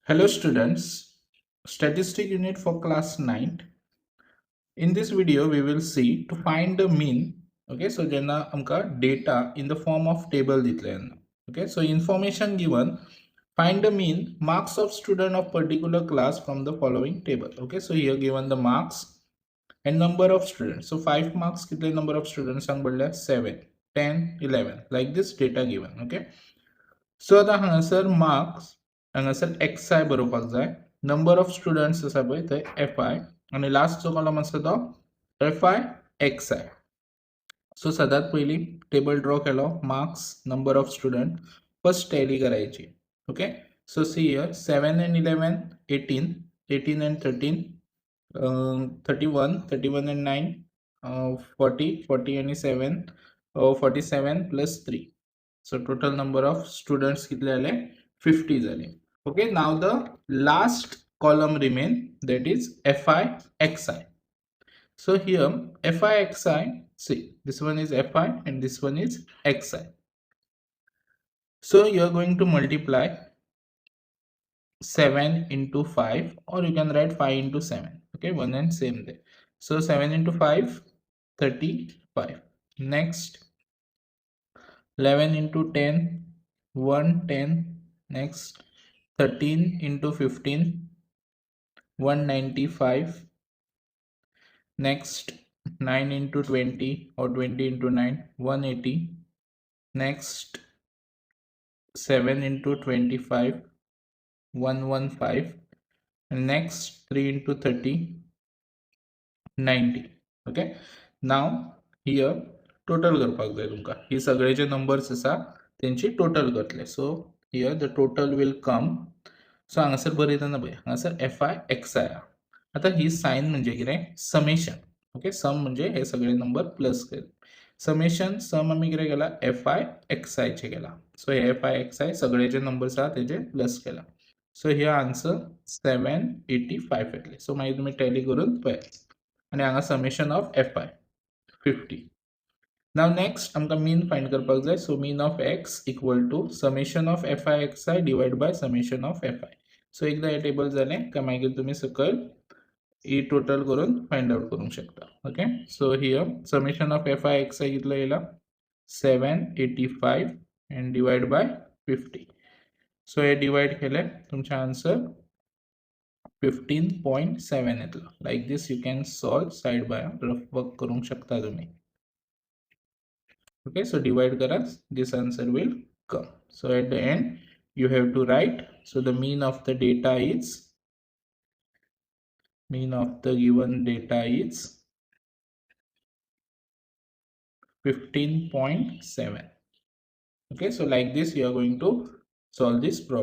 Hello students, statistic unit for class 9. In this video we will see to find the mean. Okay, so जेन्ना आमकां data in the form of table दितले. Okay, so information given, find the mean marks of student of particular class from the following table. Okay, so here given the marks and number of students. So 5 marks कितले number of students सांग पडल्या 7, 10, 11, like this data given. Okay, so आता हांगासर marks हांगासर x I बरोवपाक जाय, number of students आसा पळय थंय एफ I आनी लास्ट जो कॉलम आसा तो F I X I. So सदांच पयलीं टेबल ड्रॉ केलो, marks number of student first tally करायची. Okay, so see here 7 and 11 18, 18 and 13 31, 31 and 9 40, 40 आनी 7 47 plus 3. So total number of students कितले जाले 50 जाले. Okay, now the last column remain, that is Fi Xi. So here Fi Xi, see this one is Fi and this one is Xi. So you are going to multiply 7 into 5, or you can write 5 into 7. Okay, one and same there. So 7 into 5, 35. Next 11 into 10, 110. Next 13 into 15, 195. Next 9 into 20 or 20 into 9, 180. Next 7 into 25, 115. And next 3 into 30, 90. Okay, now here total करपाक जाय तुमकां. ही सगळे जे numbers आसा तेंची total करतले. So here the total will come. So हांगासर बरयतना पळय हांगासर एफ I x I. आतां ही सायन म्हणजे कितें समेशन. ओके, सम म्हणजे हे सगळे नंबर प्लस केले. समेशन सम आमी कितें केला एफ I x आयचे केला. सो हे एफ I x I सगळे जे नंबर्स आहा तेजे प्लस केला. सो हे आन्सर 785 येतले. सो मागीर तुमी टॅली करून पळयात. आनी हांगा summation of F I 50. Now next आमकां मीन फायंड करपाक जाय. So mean of X equal to summation of F I X I divide by summation of F I. So एकदा हे टेबल जालें काय मागीर तुमी सकयल ही टोटल करून फायंड आउट करूंक शकता. Okay, so here summation of F I X I कितलो येयला 785 and divide by 50. So hey divide केलें तुमचें आन्सर 15.7 येतलो. Like this you can solve side by rough work करूंक शकता तुमी. Okay, so divide करा, this answer will come. So at the end you have to write, so the mean of the data is, mean of the given data is 15.7. Okay, so like this you are going to solve this problem.